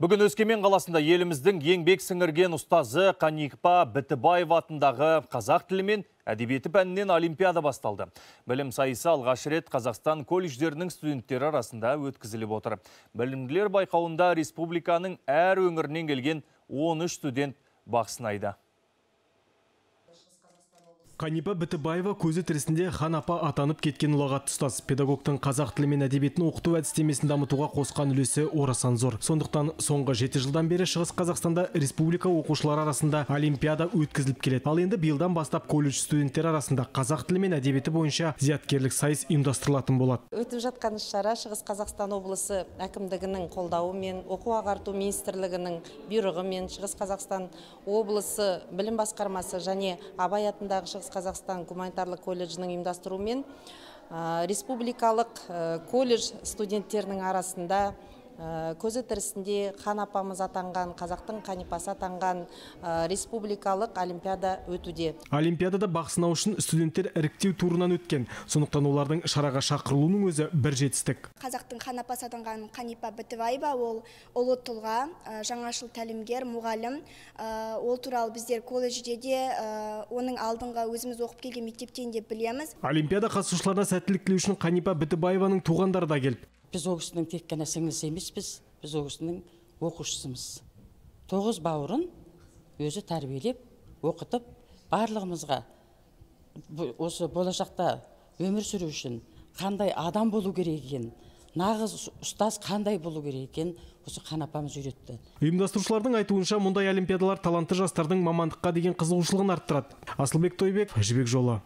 Бүгін Өскемен қаласында еліміздің еңбек сіңірген ұстазы Қанипа Бітібаева атындағы қазақ тілі мен әдебиеті пәнінен олимпиада басталды. Білім сайысы алғаш рет Қазақстан колледждерінің студенттері арасында өткізіліп отыр. Білімділер байқауында республиканың әр өңірінен келген 13 студент бақ сынайды. Қанипа Бітібаева көзі тірісінде хан апа атанып кеткен ұлағатты ұстаз. Педагогтың қазақ тілі мен әдебиетін оқыту әдістемесін дамытуға қосқан үлесі орасан зор. Сондықтан соңғы 7 жылдан бері Шығыс Қазақстанда республика оқушылары арасында олимпиада өткізіліп келеді. Ал енді биылдан бастап колледж студенттері арасында қазақ тілі мен әдебиеті бойынша зияткерлік сайыс ұйымдастырылатын болады. Өтіп жатқан іс-шара Шығыс Қазақстан облысы әкімдігінің қолдауымен, оқу ағарту министрлігінің бұйрығымен, Шығыс Қазақстан облысы білім басқармасы және Абай атындағы Шығыс Қазақстан гуманитарлық колледжінің ұйымдастыруымен республикалық колледж студенттерінің арасында көзі тірісінде хан апамыз атанған, қазақтың Қанипасы атанған республикалық олимпиада өтуде. Олимпиадада бақ сынау үшін студенттер іріктеу турынан өткен. Сондықтан олардың шараға шақырылуының өзі бір жетістік. Қазақтың хан апасы атанған Қанипа Бітібаева ол ұлы тұлға, жаңашыл тәлімгер, мұғалім. Ол туралы біздер колледжде де, оның алдыңғы өзіміз оқып келген мектептен де білеміз. Олимпиада қатысушыларына сәттілік тілеу үшін Қанипа Бітібаеваның туғандары да келді. Біз ол кісінің тек қана сіңлісі емеспіз, біз ол кісінің оқушысымыз. 9 бауырын өзі тәрбиелеп, оқытып, барлығымызға осы болашақта өмір сүру үшін қандай адам болу керек екен, нағыз ұстаз қандай болу керек екен, осы хан апамыз үйретті. Ұйымдастырушылардың айтуынша, мұндай олимпиадалар талантты жастардың мамандыққа деген қызығушылығын арттырады. Асылбек Тойбек, Жібек жолы.